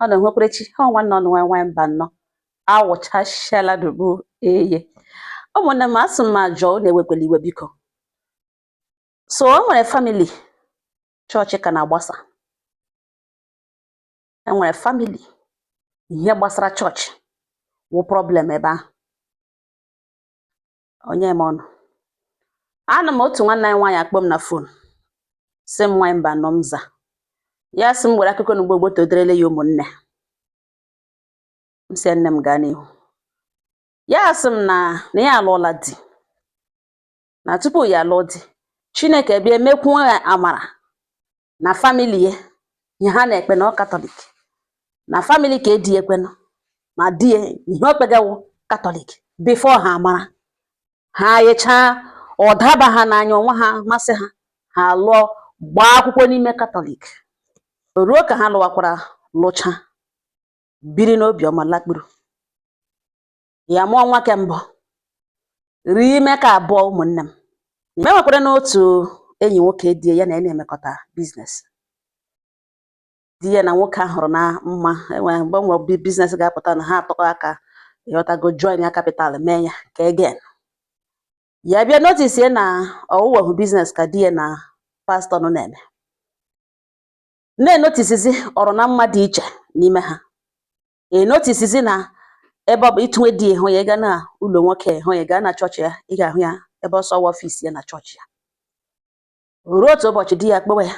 Ọ na nhwekwerechi ha nwanne ọnụ nwa nwaanyị mba nnọọ awụchasịala dubu eye. Ụmụnne m, asị m ma jụọ unu, ewekwala iwe, biko. So o nwere family chọọchị ka na-agbasa. E nwere family ihe gbasara chọọchị wụ problem ebe ahụ. Onye m ọnụ anụ m, otu nwanne anyị nwaanyị akpọ m na phone, sị m, "Nwaanyị mba nọ." M za ya, sị m were akụkọ n'ugbo gboo toderele ya. Ụmụnne m, sị nne m gaa n'ihu. Ya sị m na ya alụọla di, na tupu ya alụọ di, Chineke bịa emekwuo ya amara na family ya, ihe ha na-ekpe na ọ Catholic, na family ka edi ekwenụ na di ya, ihe o kpegawo Catholic before ha amara ha yechaa, ọ daba ha n'anya onwe ha, masị ha, ha lụọ, gbaa akwụkwọ n'ime Catholic. Ruo ka ha lụwakwara, lụcha, biri n'obiọma, lakpuru, ya mụọ nwa ke mbụ, rie ime ka abụọ. Ụmụnne m, ma e nwekwara n'otu enyi nwoke di ya na ya na-emekọta business. Di ya na nwoke ahụ hụrụ na mma enwere mgbe nwere business ga-apụta na ha atọkọ aka, ịghọtago, join ya capital, mee ya ka again. Ya bịa notice na ọwụwehụ business ka di ya na pastọ nọ na-eme, na-enoticezi ọrụ na mma dị iche n'ime ha, enoticezi na ebe ọ bụ ịtụnwe di ya, hụ ya, ị gaa na ụlọ nwoke, hụ ya, gaa na chọọchị ya, ị ga-ahụ ya ebe ọsọ office ya na chọọchị ya. Ruo otu ụbọchị, di ya kpọwa ya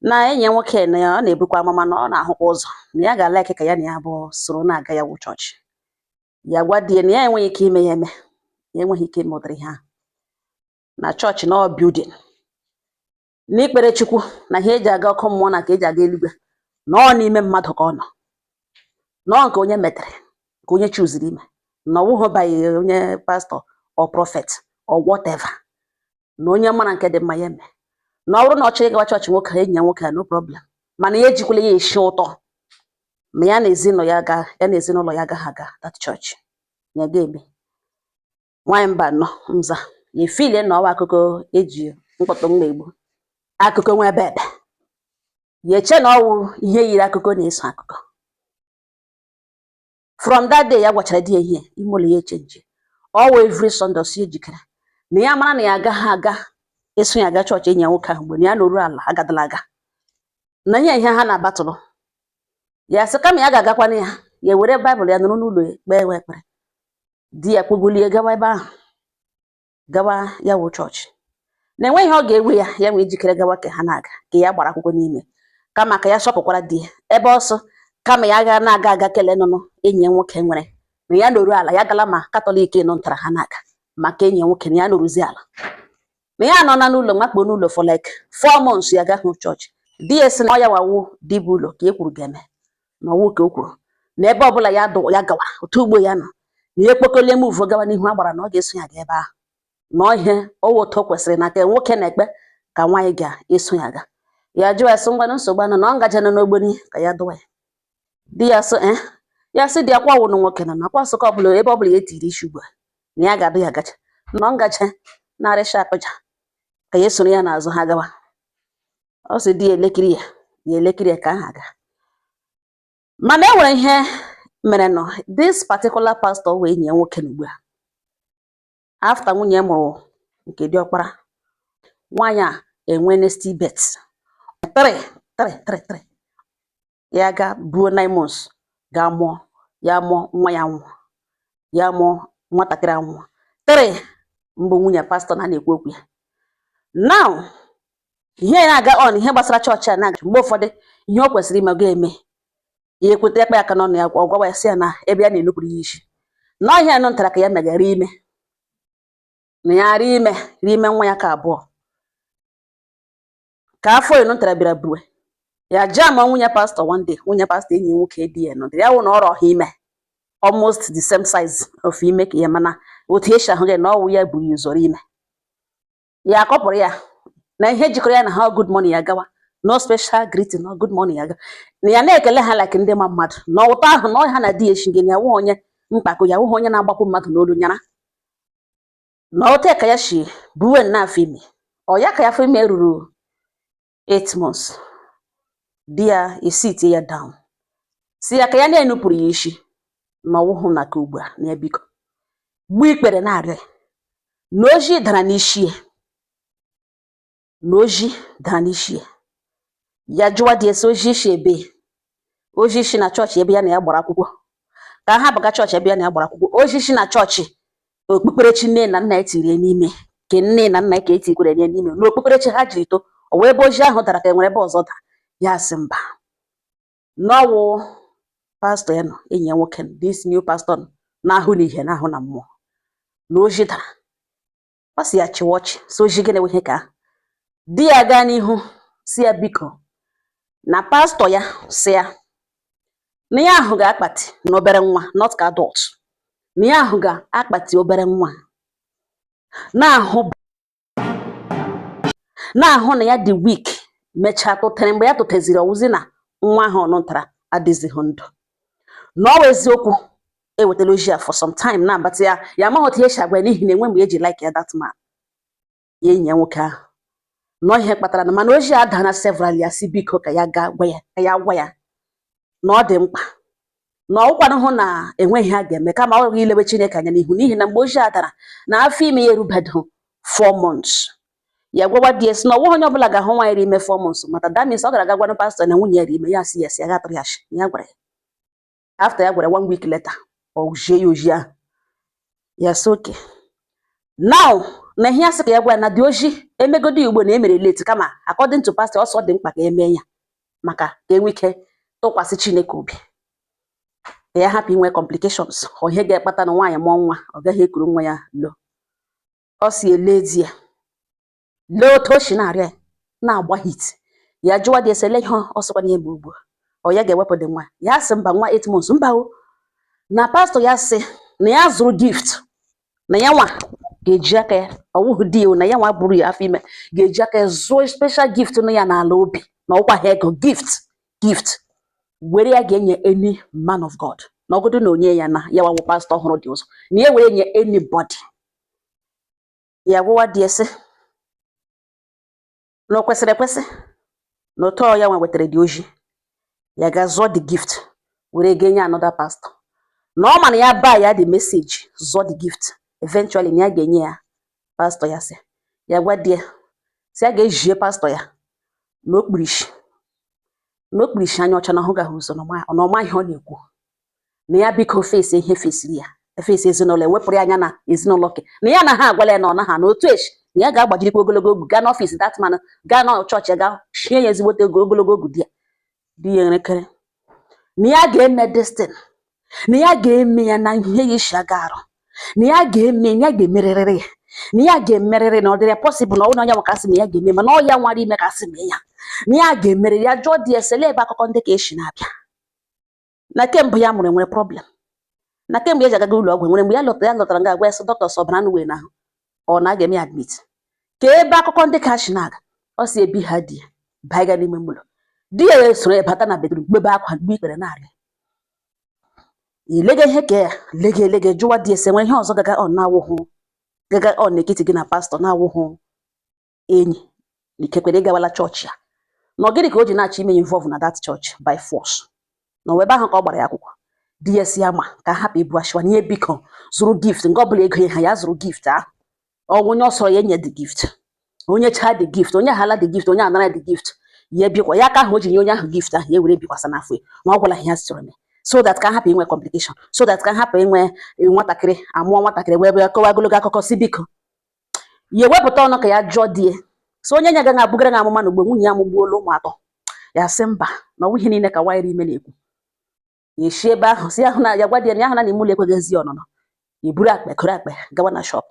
na enyi ya nwoke na ya ọ na-ebukwa amụma, na ọ na-ahụkwa ụzọ, na ya ga-alike ka ya na ya abụọ soro na-aga ya wụ chọọchị. Ya gwa di ya na ya enweghị ike ime ya eme, ya enweghị ike ime ụdịrị ihe ahụ na chọọchị, na ọ building n'ikpere Chukwu, na ihe eji aga ọkụ mmụọ na ka eji aga eluigwe, na ọ n'ime mmadụ ka ọ nọ, na ọ nke onye metere, nke onye chuziri ime, na ọ wụghị by onye pastọ or prophet or whatever, na onye mara nke dị mma ya eme, na ọ bụrụ na ọ chọrọ ịgawa chọọchị nwoke, enyi ya nwoke, no problem, mana ya ejikwala ya esi ụtọ ma ya na ezinụlọ ya ga, ya na ezinụlọ ya agaghị aga that church ya ga-eme. Nwaanyị mba nọ nza ya efilie na ọwa akụkọ eji mkpọtụ mma egbu akụkọ nwa ebe ebe ya eche na ọwụ ihe yiri akụkọ na-eso akụkọ. From that day ya gwachara di ya ihe ime ụlọ ya echange. Ọwụ every Sunday ọsọ ejikere na ya mara na ya agaghị aga eso ya aga chọọchị enyi ya nwoke ahụ, mgbe na ya nọruo ala agadala aga na ihe ihe ha na-abatụlụ ya, sị kama ya ga-agakwana ya, ya were baịbụl ya nọrọ n'ụlọ ya kpee ewe ekpere. Di ya kpụgolie gawa ebe ahụ, gawa ya wụ chọọchị, na enweghị ihe ọ ga-ewe ya, ya nwee ijikere gawa ka ha na-aga, ka ya gbara akwụkwọ n'ime, kama ka ya sọpụkwara di ya ebe ọsọ, kama ya ga na-aga aga kelee nụnụ enyi ya nwoke nwere, na ya noru ala ya gala ma Catholic nọ ntara ha na-aga maka enyi ya nwoke, na ya noruzi ala, na ya nọ na n'ụlọ makpuo n'ụlọ for like 4 months, ya gaghị chọọchị. Di ya sị na ọ ya wawu di bụ ụlọ ka e kwuru ga-eme, na ọwụ ka o kwuru, na ebe ọbụla ya dụ ya gawa otu ugbo ya nọ na ya ekpokolie move gawa n'ihu agbara, na ọ ga-eso ya gaa ebe ahụ, na ọ ihe ọwụ otu o kwesịrị na ka nwoke na-ekpe ka nwaanyị ga-eso ya aga. Ya jụọ ya sị, ngwanụ, nsogbu anọ, na ọ ngaje nọ n'ogboni ka ya dụwa ya. Di ya sị eh, ya sị di ya kwa wụnụ nwoke nọ nakwa nsụka ọbụla, ebe ọbụla ya etiri isi ugbu a, na ya ga-adụ ya gacha, na ọ ngaje narịsha akụja ka ya soro ya n'azụ ha gawa. Ọ sị di ya elekiri ya, ya elekiri ya ka aha aga. Mana e nwere ihe mere nọ this particular pastor wee enyi ya nwoke na ugbu a, after nwunye ya mụrụ nke diọkpara, nwaanyị a enwe next birth three three three three, ya ga buo 9 months, ga mụọ, ya mụọ nwa, ya nwụọ, ya mụọ nwatakịrị anwụọ. Three mbụ nwunye pastọ na na-ekwu okwu ya now, ihe na-aga on, ihe gbasara chọọchị a na-aga. Mgbe ụfọdụ ihe o kwesịrị ime ọ ga-eme ya, ekweta ekpe aka n'ọnụ ya, ọ gwawa ya sị ya na ebe ya na-enupụrụ ya isi na ọhịa nụ ntara ka ya megara ime, na ya ri ime, ri ime nwa ya ka abụọ, ka afọ enu ntara bịara buwe ya jam nwunye pastọ. One day nwunye pastọ, enyi nwoke di ya nọdụ ya wụ na ọrọ ha ime almost the same size of ime ka ya, mana otu esi ahụ gị na ọwụ ya buru ya ụzọ ime. Ya akọpụrụ ya na ihe jikọrọ ya na ha, good morning ya gawa, no special greeting, no good morning ya gawa, na ya na-ekele ha like ndị ma mmadụ na ụtọ ahụ na ọ ha na di ya eshi gị, na ya wụghị onye mkpako, ya wụghị onye na-agbapụ mmadụ n'olu nyara na ote ka ya shi buwe nna afọ ime. Ọ ya ka ya afọ ime ruru 8 months, di ya esitie ya down. Si ya ka ya na-enupụrụ ya isi na ọwụhụ na ka ugbu a na ya biko gbuo ikpere na-arịọ ya na oji dara n'isi ya, na oji dara n'isi ya. Ya jụwa di ya sị oji isi ebe, oji isi na chọọchị ebe ya na ya gbara akwụkwọ, ka ha baga chọọchị ebe ya na ya gbara akwụkwọ, oji isi na chọọchị okpukperechi nne na nna ya tiri ya n'ime, ke nne na nna ya ka etikwere ya n'ime na okpukperechi ha jiri too, o wee ebe oji ahụ dara ka e nwere ebe ọzọ dara. Ya sị mba, n'ọwụ pastọ ya nọ, enyi ya nwoke, this new pastor na-ahụ n'ihe na-ahụ na mmụọ, na oji dara. Ọ sị ya chịwa ọchị, sị oji gịnị wụ ihe ka ahụ. Di ya gaa n'ihu si ya biko na pastọ ya si ya na ya ahụ ga-akpati na obere nwa, not ka adult, na ya ahụ ga-akpati obere nwa, na-ahụ na ya dị weak, mechaa tụtere. Mgbe ya tụteziri, ọwụzi na nwa ahụ ọ nụtara adịzighị ndụ. Na ọ wụ eziokwu ewetala oji ya for some time na-abata ya, ya amaghị otu esi agwa ya, n'ihi na enwe mgbe eji like ya, that man ya, enyi ya nwoke ahụ, nọ ihe kpatara na mana oji adana several. Ya si biko ka ya gaa gwa ya, ka ya gwa ya na ọ dị mkpa, na ọgwụkwanụ hụ na enweghị ha ga-eme, kama ọ gaghị ilewe Chineke anya n'ihu, n'ihi na mgbe oji a dara na afọ ime ya erubedo 4 months. Ya gwawa di ya sị na ọnweghị onye ọbụla ga-ahụ nwaanyị ri ime 4 months, mata. That means ọ gara aga gwanụ pastọ na nwunye ya ri ime. Ya sị yes, ya gatụrụ ya shi ya gwara ya. After ya gwara, one week later, ọ jie ya oji ahụ. Ya sị okay, now na ihe ya sị ka ya gwa ya na dị oji emegodi ugbo na emere late, kama according to pastor, ọsọ dị mkpa ka emee ya maka ka enwe ike tụkwasị Chineke obi, ka ya hapụ inwe complications, ọ ihe ga-ekpata na nwaanyị mụọ nwa ọ gaghị ekuru nwa ya lo. Ọ si ele di ya, lee otu o si na-arịa ya na-agba hit. Ya jụwa di ya sị ele ihe ọ sịkwa na ihe ugbu a, ọ ya ga-ewepụ dị nwa. Ya sị mba, nwa 8 months, mba o, na pastọ ya sị na ya zụrụ gift, na ya nwa ga-eji aka ya, ọwụhụ di ya o, na ya nwa buru ya afọ ime ga-eji aka ya zụọ special gift nụ ya n'ala obi, na ọkwa ha ego gift were ya ga-enye any man of God, na ọgụdụ na onye ya na ya nwawo pastọ ọhụrụ dị ụzọ, na ya were nye anybody. Ya gwawa di ya sị na o kwesịrị ekwesị na otu ọ ya nwa wetara dị oji, ya ga zụọ the gift were ga-enye another pastor, na ọ ma na ya baa ya the message, zụọ the gift, eventually na ya ga-enye ya pastọ ya. Sị ya gwa di ya sị ya ga-ejie pastọ ya na okpurishi, na okpurishi anya ọcha, na ọhụgaghị ụzọ, na ọma ihe ọ na-ekwu, na ya biko fesi ihe fesiri ya, efesi ezinụlọ, ewepụrụ ya anya na ezinụlọ ke na ya na ha agwala ya na ọ naha na otu echi na ya ga-agbajirikwa ogologo ogu gaa n'ọfịs that man, gaa na chọọchị ya, gaa shie ya ezigbote ego ogologo ogu. Di ya, di ya erekere na ya ga-eme destin, na ya ga-eme ya na ihe ya isi aga arụ, na ya ga-eme, ya ga-emerịrị ya, na ya ga-emerịrị, na ọ dịrị ya possible, na ọ na onye nwa ka asị na ya ga-eme, mana ọ ya nwara ime ka asị mee ya, na ya ga-emerịrị ya. Jụọ di ya sị lee ebe akụkọ ndị ka esi na-abịa, na kemgbe ya mụrụ enwere problem, na kemgbe eji agaga ụlọ ọgwụ enwere mgbe ya lọtara, ya lọtara nga agwa ya sị dọkịta sọ ọbara anụ wee n'ahụ, ọ na a ga-eme ya admit, ka ebe akụkọ ndị ka si na-aga. Ọ si ebi ha di ya baiga n'ime ụlọ, di ya esoro ya bata na bedroom, gbebe akwa, gbe ikpere na-arịa, ilega ihe ka ya lega elege. Jụwa di ya sị enwere ihe ọzọ gaga ọ na-awụhụ gaga ọ n'etiti gị na pastọ na-awụhụ enyi, na ikekwere ịgawala chọọchị ya, na ọ gịnị ka o ji na-achọ ime involve na that church by force, na ọ ebe ahụ ka ọ gbara ya akwụkwọ. Di ya si ya ma ka hapụ ibu ashiwa na ihe, biko zụrụ gift nke ọbụla ego ha, ya zụrụ gift ahụ, ọ onye ọsọ ya enye the gift, onye chaa the gift, onye hala the gift, onye anara the gift, ya ebikwa ya aka ahụ o ji nye onye ahụ gift ahụ, ya were bikwasa n'afọ ya, na ọ gwala ihe ya sịrị eme, so that ka hapụ inwe complication, so that ka hapụ inwe nwatakịrị amụọ nwatakịrị wee bịa kọwa ogologo akụkọ. Si biko ya ewepụta ọnụ ka ya jụọ di ya so onye nya gaghị abụgara gị amụma na ugbo nwunye ya amụgbuola ụmụ atọ. Ya sị mba, na ọ ihe niile ka nwaanyị ime na-ekwu. Ya esi ebe ahụ si ahụ na ya gwa di ya na ya ahụ na n'ime ụlọ ekweghị ezi ọnụnọ, ya eburu akpa koro akpa gawa na shop.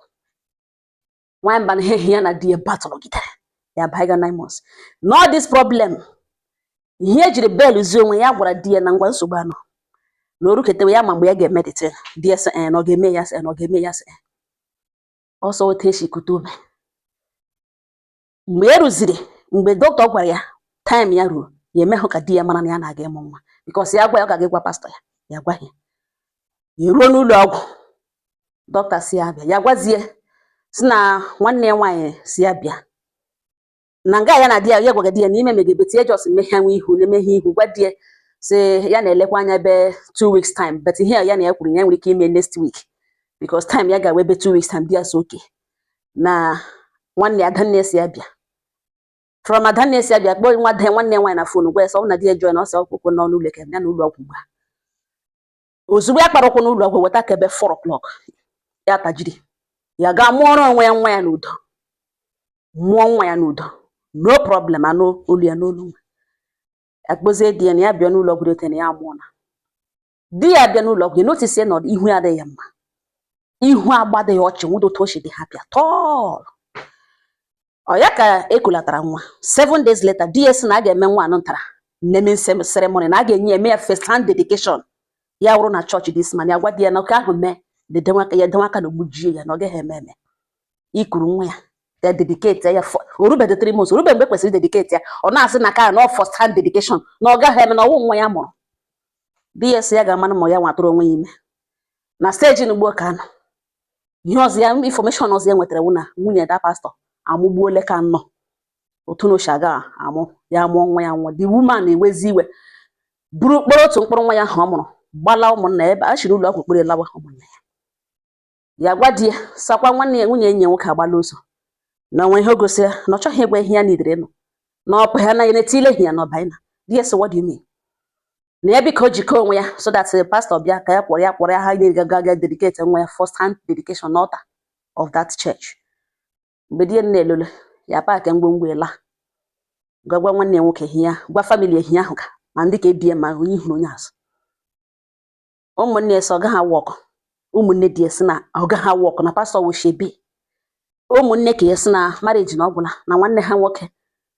Nwaanyị mba na ihe ya na di ya batụlụgidere ya baiga 9 months na all this problem, ihe ejiri bel zie onwe ya. Gwara di ya na ngwa nsogbu anọ na o ruketewe ya ma mgbe ya ga-eme the thing. Di ya sị ee, na ọ ga-eme ya, sị na ọ ga-eme ya, sị ọsọ otu esi kute ume. Mgbe e rụziri, mgbe dọkịta gwara ya time ya ruru, ya emehụ ka di ya mara na ya na-aga ịmụ nwa, because ya gwa ya, ọ ga-aga ịgwa pastọ ya. Ya gwa ya, ya ruo n'ụlọ ọgwụ, dọkịta si ya bịa. Ya gwazie si na nwanne ya nwaanyị si ya bịa na nga ya na di ya. Ya gwaga di ya na ime megebe tie, jos mmehie nwe ihu na-emeghe ihu, gwa di ya Si ya na-elekwa anya ebe 2 weeks time, but ihe ya na ya kwuru, ya nwere ike ime next week because time ya ga-awa ebe 2 weeks time. Di ya so oke na nwanne ya Adanne si ya bịa. From Adanne si ya bịa, kpọọ nwa nwanne ya nwaanyị na phone, gwa ya sị ọ bụ na di ya join ọsọ ọkwụkwọ n'ọnụ ụlọ ka ya na ụlọ ọgwụ ugbu a. Ozugbo ya kpara ụkwụ n'ụlọ ọgwụ, weta ka ebe 4 o'clock, ya tajiri ya gaa mụọrọ onwe ya nwa ya n'udo, mụọ nwa ya n'udo, no problem. Anụ olu ya n'olu nwa ya, kpozie di ya na ya bịa n'ụlọ ọgwụ dote na ya amụọ. Na di ya bịa n'ụlọ ọgwụ, ya notice na ihu ya adịghị ya mma, ihu agbadịghị ọchị nwụdo otu o si dị happy at all. Ọ ya ka ekulatara nwa. 7 days later, di ya sị na a ga-eme nwa anụ ntara naming ceremony, na a ga-enye eme ya first hand dedication ya wụrụ na chọọchị. This man ya gwa di ya na oke ahụ mee ya edewe aka na ogbujie ya, na ọ gaghị eme eme ikuru nwa ya ya dedicate ya o rubeghị 3 months, o rube mgbe kwesịrị dedicate ya, ọ na-asị na ka na first hand dedication, na ọ gaghị eme, na ọwụ nwa ya mụrụ. Di ya sị ya ga-amanụ ma ya nwatụrụ onwe ya ime na stage n'ugbo ka nọ. Ihe ọzọ ya, information ọzọ ya nwetara wụ na nwunye da pastọ amụgbuole ka nọ otu na osi aga amụ ya, mụọ nwa ya nwa. The woman na-ewezi iwe, buru kpọrọ otu mkpụrụ nwa ya ahụ ọ mụrụ gbala ụmụnna ya ebe a chịrị ụlọ ọgwụ kpere lawa ụmụnna ya. Ya gwa di ya sakwa nwanne ya, nwunye enyi ya nwoke agbala ụzọ na onwe ihe o gosi ya na ọ chọghị ịgwa ihe ya nidere nụ na ọ ya na ya na-etile ya na ọbaina. Di ya sị, "What do you mean?" Na ya biko jikọọ onwe ya so that the pastor bịa ka ya kpọrọ ya, kpọrọ ya, ha ga ga dedicate nwa ya first hand dedication n'altar of that church. Mgbe di ya na-elole ya, pack ngwongwo ya laa, gwa gwa nwanne ya nwoke ihe ya, gwa family ehi ahụ ka ma ndị ka ebie ma onye hụrụ onye azụ. Ụmụnne ya sị ọ gaghị awụ ọkụ. Ụmụnne di ya sị na ọ gaghị awụ ọkụ, na pastọ wụshebe. Ụmụnne ka ya sị na marriage na ọ gwụla, na nwanne ha nwoke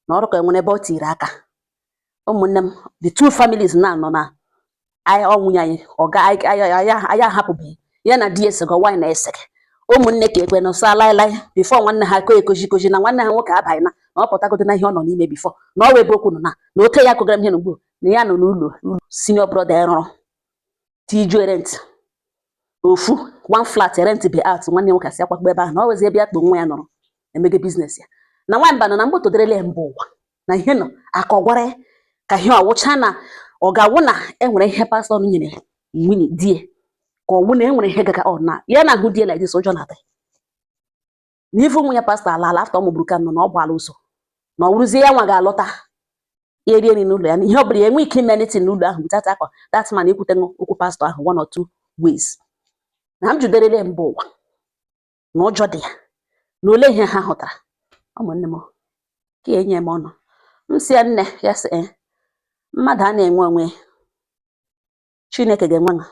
na ọrụ ka enwere ebe ọ tiri aka. Ụmụnne m, the two families na nọ na anyị, ọ nwunye anyị, ọ ga anyị anyị anyị ahapụbeghị ya na di ya esego nwaanyị na esege. Ụmụnne ka ekwe nọsa laịlaị before nwanne ha ko ekoji koji na nwanne ha nwoke abaghị na na ọ pụtagodo na ihe ọ nọ n'ime before na ọ wee ebe okwu nọ na ote ya kụgara m ihe n'ugbo na ya nọ n'ụlọ senior brother ya rụrụ tijuo rent ofu one flat, rent be out. Nwanne ya nwoke asị akwakpo ebe ahụ na ọ wezi ebe ya kpo nwa ya nọrọ emege business ya na nwamba nọ na mgbotoderele ya mba ụwa na ihe nọ aka ọ gwara ya ka ihe ọwụcha na ọ ga-awụ na enwere ihe pastọ nyere nwunye di ya, ka ọ wụ na enwere ihe gaga ọ na ya na-ahụ di ya like this, ụjọ na-ata ya na ife nwunye pastọ ala ala after ọ mụgburu ka nọ na ọ gbala ụzọ na ọ wụrụzie ya nwa ga-alọta ya erie nri n'ụlọ ya na ihe ọ bụla ya enwe ike ime anything n'ụlọ ahụ without akwa that man ekwute okwu pastọ ahụ one or two ways. Na m juderele mba ụwa na ụjọ dị ya na ole ihe ha hụtara. Ụmụnne m, ka enye m ọnụ m si ya nne ya sị, "Eh, mmadụ a na-enwe onwe Chineke ga-enwe ṅụ,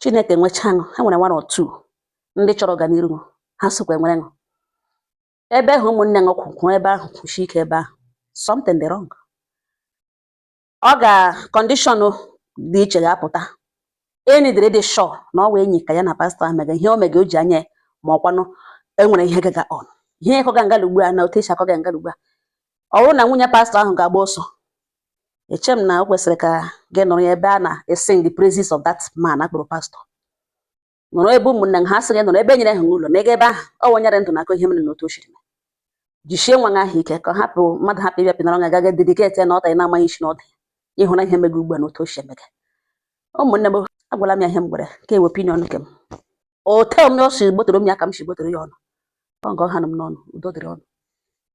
Chineke nwecha ṅụ." Ha nwere one or two ndị chọrọ ọganiru ṅụ, ha sokwa enwere ṅụ ebe ahụ. Ụmụnne ṅụ kwụ ebe ahụ, kwụsie ike ebe ahụ. Something dị wrong, ọ ga condition dị iche ga-apụta. Enyi dịrị dị sure na ọ wụ enyi ka ya na pastọ ahụ mega ihe o mega o ji anya ya, ma ọkwanụ enwere ihe gaga on ihe ịkọga ngala ugbu a na otu esi akọga ngala ugbu a. Ọ bụrụ na nwunye pastọ ahụ ga-agba ọsọ, eche m na o kwesịrị ka gị nọrọ ya ebe a na-esing the praises of that man akpọrọ pastọ, nọrọ ebe ụmụnne ha sị gị nọrọ ebe e nyere ha ụlọ na ego ebe ahụ ọ wụnyere ndụ na-akọ ihe mere na otu o siri mee. Jisie nwa gị ahụ ike ka ọ hapụ mmadụ hapụ ịbịa pịnara nwa gaga dedicate ya na ọta ị na-amaghị isi na ọdụ ịhụra ihe mega ugbu a na otu o si emega. Ụmụnne m, agwala m ya ihe m gwara ya ka ewe opinion nke m ote m o si gbotoro m ya ka m si gbotoro ya ọnụ ọ nke ọ ha nọ m n'ọnụ. Udo dịrị ọnụ.